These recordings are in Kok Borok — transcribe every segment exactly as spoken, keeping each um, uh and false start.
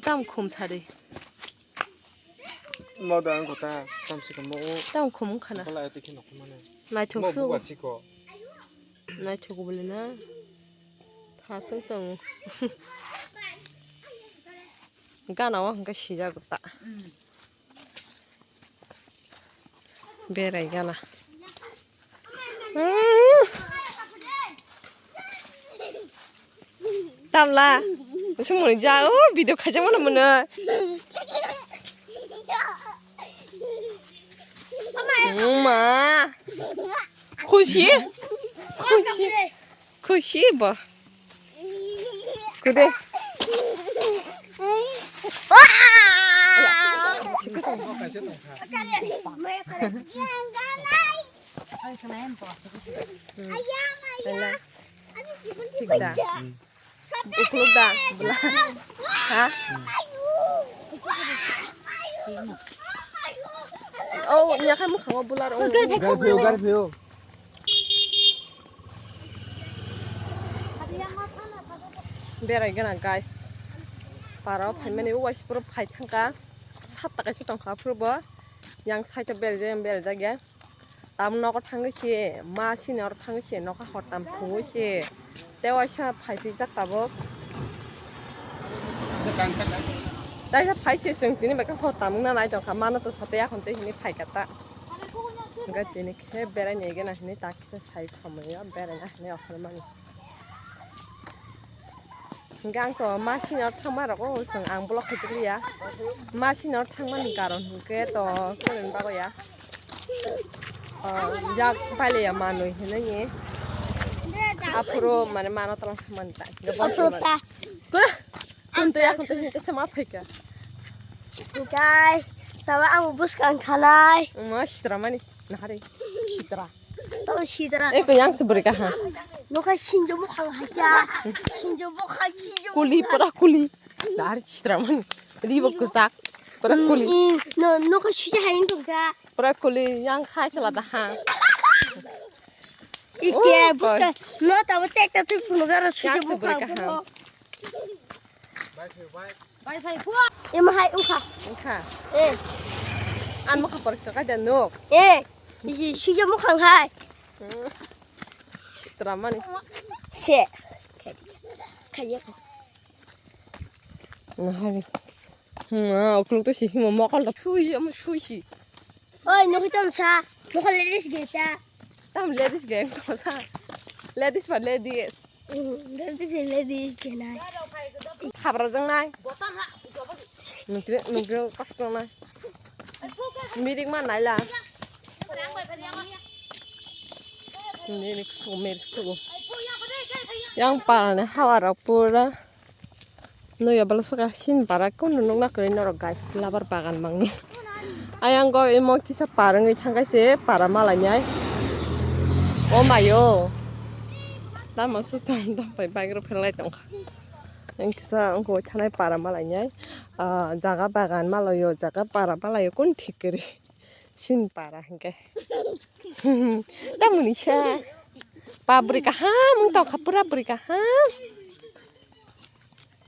Tam khum sari. Mo da ang kota tam si mo. Tam khum khana. Bala ete khe nokho mane. Naithok su. Mo buga siko. Naithok bole na. Thasung tong. Gana o hingke sijak ta. Berai gana. Tamla. Sumoni ja o video khaijak mano mano. Ma. Khushi. Khushi. Khushi bo. Kude. Thik da. Ukuluk da. Bula. Ha? Oh, nya khai mukhango bular. Garphio, garphio. Berai gana guys. Parao phaimani uaisiporo phai thangkha. Satta kaisa tongkha phuru bo. Yang side o berajak, yang berajak ya. Tam nogo thangwi se, ma sini oro thangwi se, nokha hor tam thungwi se. Tewaisa phai phi jak tabuk. Taisa phai se chwng tini bai khe hor tam wngna nai tongkha. Mano to sate akhon tei hini phai kha ta. Hingke tini khe berai ni gana hini ta kisa sai somoi ya berai na hini okhor mani. Hingke ang to ma sini oro thangma rogo chwng ang block khaijak ya. Ma sini oro thangmani karon hingke to kwrwini bagwi ya. Oh, yak bailaya manwi hinwi ni. Aphuru mane mano tala thangmani ta. Aphuru ta. Kura. Kunto ya kunto hinwi kisa ma phaika. Guys, taba ang buskang khanai. Ma sitra mani. Nahari. Sitra. Taba sitra. Eko yang se bwrwi kaha. Nokha sinjo mukhang haja. Sinjo mukhang sinjo. Kuli pura kuli. Nahari sitra mani. Ribo kusak. Pura kuli. No nokha suja hain tongka. Pura kuli yang khai sala da ha. Ike buska no tabo tekta twi phunugaro suja mukhang. Bai phai phua. Ema hai wngkha. Wngkha. Eh. An mokha poris to kaida nuk. Eh. Isi suya mukhang hai. Tramani. Se. Kaya. Nahari. Hmm, ah, ukluk to si himo mokol to phui, amo sui si. Oi, nukhi tam sa. Nukhi ladies ge ta. Tam ladies ge ko sa. Ladies pa ladies. Ladies pa ladies ge nai. Khabra jang nai. Nukri nukri kos nai. Mirik ma nai la. Mirik so mirik so. Yang parani hawa rok pura. Noya bala suka sin para kunu nukna kwrwi norok guys, labar bagan mangno. Ayang go imo kisa par wngwi thangkha se para malainai. O mayo. Tamo sutang tong pai bike rok phelai tongkha. Ang kisa wngkha thanai para malainai. Ah, jaga bagan malaio, jaga para malaio kun thik kwrwi. Sin para hingke. Tamoni sa. Pa bwrwi kaham wng tongkha, pura bwrwi kaham.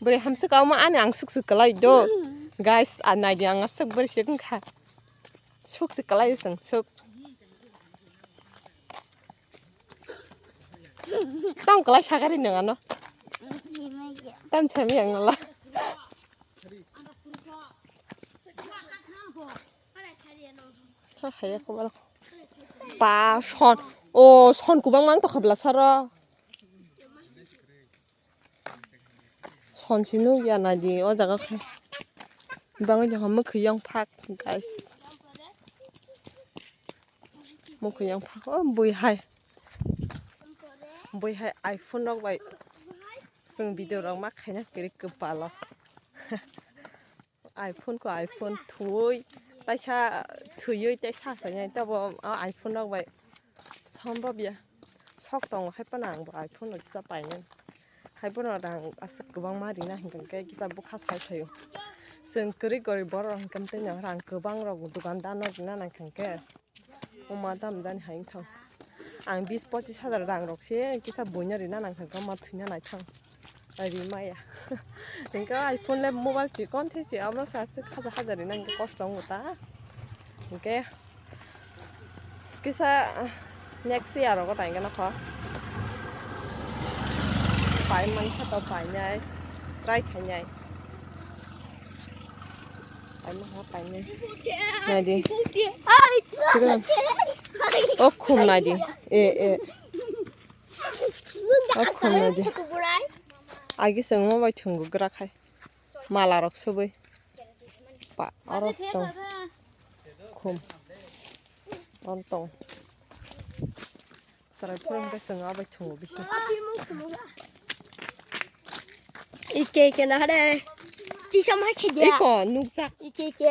Bwrwi hamswk kauma ani ang swk swk kwlai do. Guys, a naidi ang aswk bwrwi swk wngkha. Swk swk kwlai swng swk. Tam kwlai sagari nang ano. Tam sami ang nala. Ha, haya ko bala. Pa, son. O, son kubang mang to khabla saro. Son sinu ya nadi o jaga khe. Bang jaham mukhi yang phak, guys. Mukhi yang phak o bui hai. Bui hai iPhone rok bai. Chwng video rok ma khaina kwrwi kwpalo. iPhone ko iPhone thwi, taisa thwiwi tei sa khainai tabo o iPhone rok bai sombobya. Sok tongo hai phano ang bo iPhone rok kisa painani. Hai phano rang aswk kwbangma rina hinkhe kisa bwkha sai thaio. Chwng kwrwi kwrwi borok rok hinkhe tei rang kwbang rok dukandar no rina nang khankhe. O ma dam jani hai wngthang. Ang bis pochis hajar rang rok se kisa buino rina nang kha, ma thwina naithang. Ari maya. Hingke iPhone le mobile chikon the se, amo sa se khaja khaja rina hingke kosto wngo ta. Hingke kisa next year rogo ta hingke nokho. Pai man kha to painai, try khainai. Pai man kha painai. Nai di. O khum nai di. E, e. O khum nai di. Agi chwng mo bai thwngwi gra khai. Mala rok subui. Pa, oro tong. Khum. Oro tong. Sarai phuru hwnkhe chwng abai thwngo bisi. Ike ike na hade. Tisa ma khe dia. Iko nukjak. Ike ike.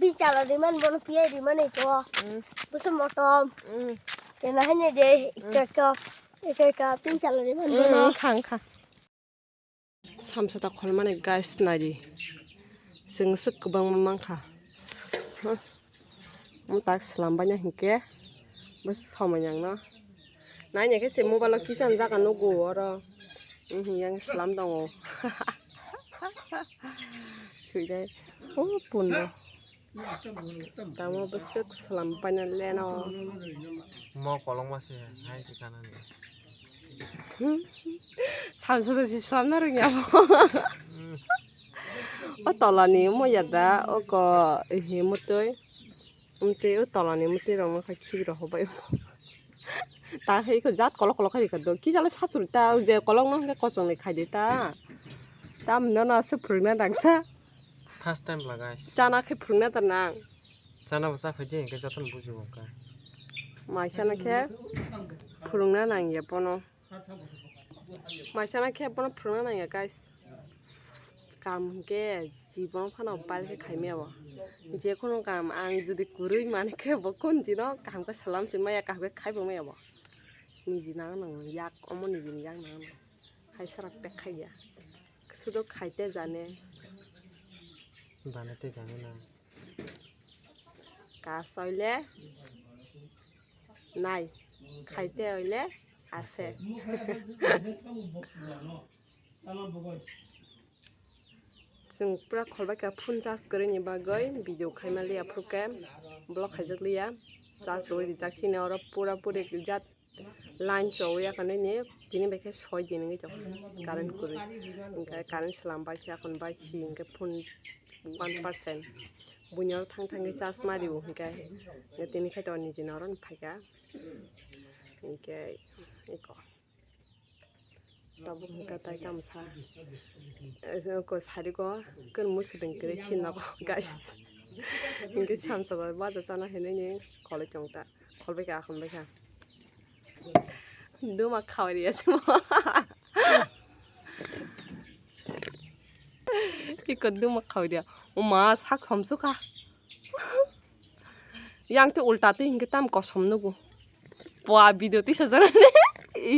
Bi chala di man bono pia di man iko. Mm. Busu motom. Mm. Kena hanya de ike ike. Ike ike pin chala di man bono. Mm, khang khang. Samsa ta kholmani guys naidi. Chwng swk kwbangma mankha. Huh? Mwtak swlambaina hinkhe bwswk somoi nangno. Naina khe se mobile o kisa jaga nugo oro. Wng yang swlam tongo. Thwinai. Oh, pundo. Tamo bwswk swlam paina leno. Mo kolokma se hai khe chanani. Hmm. Samsa da si swlamna rwngya bo. Hmm. O tolani mo yada o ko hi mutui. Umtwi o tolani mutui rok no khai khibi rok hobai. Ta hai ko jat kolok kolok khai rikha do. Kisa le sachuri ta je kolok no hwnkhe kochong le khai de ta. Tam no no se phwrwngna dangsa. First time la guys. Chana khe phwrwngna ta nang. Chana bo cha phai di, hwnkhe jotono bujibo wngkha. Mai chana khe phwrwngna nang ya bono. Mai chana khe bono phwrwngna nang ya guys. Kam hwnkhe jibono phano bal khe khai maya bo. Jekhunu kam ang jodi kwrwi mani khe bo kun dino kaham khe swlam se maya kaham khe khai bo maya bo. Niji nang nang yak omo niji ni yak nang nang. Hai sara pek khai ya. Sudo khai te jane. Jane te jane na. Kas oile nai, khaite oile ase. Chwng pura kholbai kha phone charge kwrwini bagwi video khaima liya phuru khe vlog khaijak liya. Charge rwui rijak sini oro pura puri jat. Line chowi ya kane ni tini bai khe soi din wngwi tongo current kwrwi. Hwnkhe current swlam bai se akhon bai si hwnkhe phone one percent. Buini oro thang thangwi charge ma rio hwnkhe tini khai tongo niji norok phaikha. Hwnkhe eko tabuk hwnkhe tai tamo sa eko sari go kwrwngwi kwtwng kwrwi si nogo guys. Hwnkhe samsa bai baja chana hinwi ni kholoi chong ta. Kholbai kha, kholbai kha. Duma khawri ya simo. Iko duma khawri ya. Uma sak somsu kha. Yang te ulta te hingke tam kosom nugu. Pua video tisa jana ne.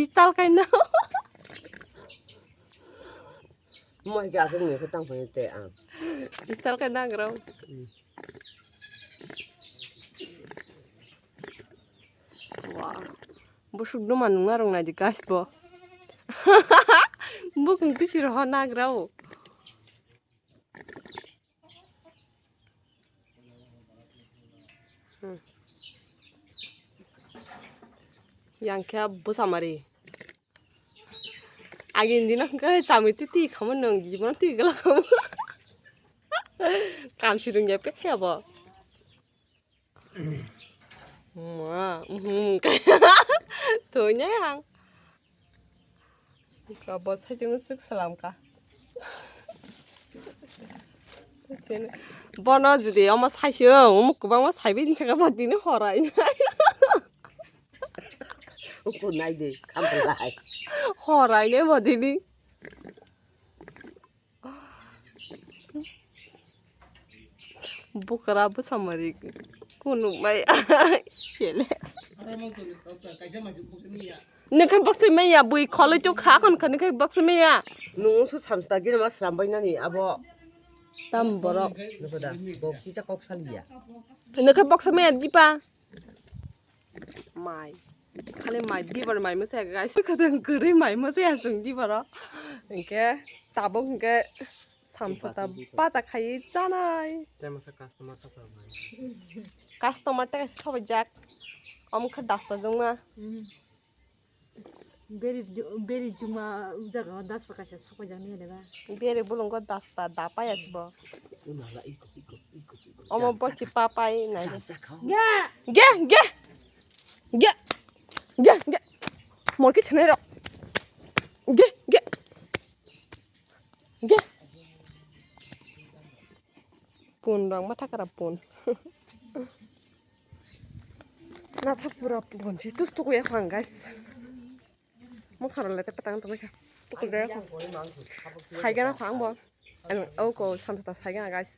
Istal kaina. Mo hingke asuk ni ko tang phai te ang. Istal kaina grau. Wow. Busuk duma nungna rung nai di guys bo. Bukung tisi roho nagra o. Hmm. Yang khe bwsa mari. Agini dino hwnkhe chamwi twi twi khamwi nwng jibono twi glak khamwi. Kamsi rwngya pekhe abo. Ma, mhm, thoi nai ang. Abo sai chwng swk salam ka. Bono jodi omo saisio, omo kwbangma saibai ni saka ba dini horai nai. Uku nai de, khamlai. Horai nai ba dini. Bukra bwsa mari kunuk bai sele. Nokhe baksa maya bui kholoi chuk kha kon kha nokhe baksa maya. Nung so samsta gini ma sram bai nani abo. Tam borok. Nokho da, bo kisa kok saliya. Nokhe baksa maya dipa. Mai. Khali mai dibar mai masa ya guys. Kadang kwrwi mai masa ya sung dibaro. Hingke tabuk hingke samsata bacha khai chanai. Tei masa customer sokra bai. Customer tei kaisa sobai jak. Omo khe dasta jongma. Beri ju-, beri juma jaga o daspa kaisa sopai jak nai deba. Beri bolong ko daspa da pai asi bo. Unala iko, iko, iko, iko. Omo bochi pa pai nai. Ge, ge. Ge. Ge, ge. Morki chhene ro. Ge, ge. Ge. Pun rok ma thakara pun. Na thak pura pun si tus tuku ya khang guys. Mo kharo le te patang tong kha. Tuku jaya khang. Sai gana khang bo. Ang o ko samsata sai gana guys.